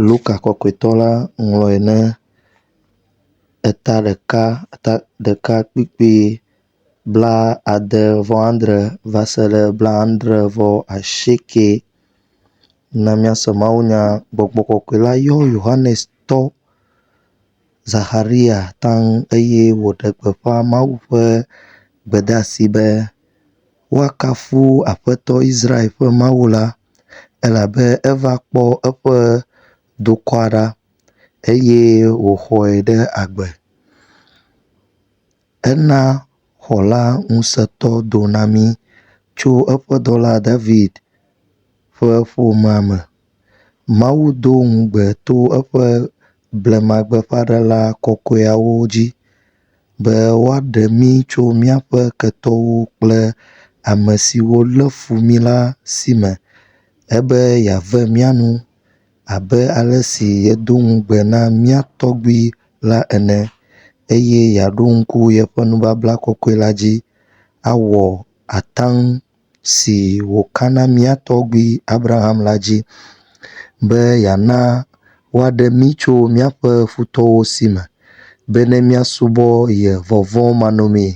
Luka kɔkɔetɔ la ŋlɔe ne eta ɖeka eta ɖeka kpukpui blaade vɔ adre va se ɖe blaadre-vɔ-asieke. Na míase mawunya. Gbɔgbɔ kɔkɔe la yɔ Yohanes tɔ Zaxariya taŋ eye wòɖe gbeƒã Mawu ƒe gbedeasi be woakafu Aƒetɔ Israel ƒe Mawu la elabe eva kpɔ eƒe dukɔa ɖa eye wòxɔe ɖe agbe. Ena xɔla ŋusẽtɔ do na mí tso eƒe dɔla David ƒe ƒomea me. Mawu do ŋugbe to eƒe blemagbeƒãɖela kɔkɔeawo dzi be woaɖe mí tso míaƒe ketɔwo kple ame siwo lé fu mí la si me. Ebe yeave mía nu abe ale si yedo ŋugbe na mía tɔgbui la ene eye yeaɖo ŋku yeƒe nubabla kɔkɔe la dzi awɔ atam si wòka na mía tɔgbui Abraham la dzi be yeana woaɖe mí tso míaƒe futɔwo si me bene míasubɔ ye vɔvɔ̃ manɔmee,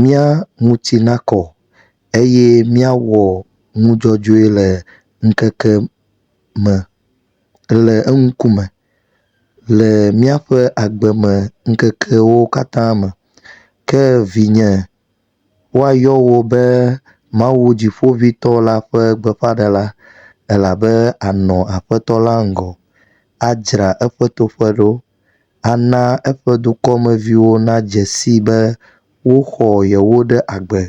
mía ŋuti nakɔ eye míawɔ nu dzɔdzɔe le ŋkeke me le eŋkume le míaƒe agbe me ŋkekewo katã me. Ke vinye, woayɔ wò be Mawu Dziƒoʋĩtɔ la ƒe gbeƒãɖela elabe ànɔ Aƒetɔ la ŋgɔ, adzra eƒe toƒe ɖo, ana eƒe dukɔmeviwo nadze sii be woxɔ yewo ɖe agbe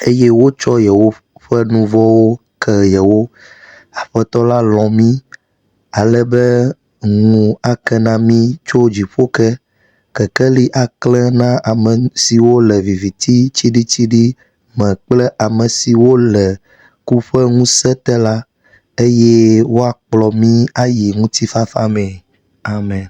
eye wotsɔ yewoƒe nu vɔ̃wo ke yewo. Aƒetɔ la lɔ̃ mí ale be ŋu ake na mí tso dziƒo ke. Kekeli aklẽ na ame siwo le viviti tsiɖitsiɖi me kple ame siwo le ku ƒe ŋusẽ te la eye woakplɔ mí ayi ŋutifafa mee. Amen.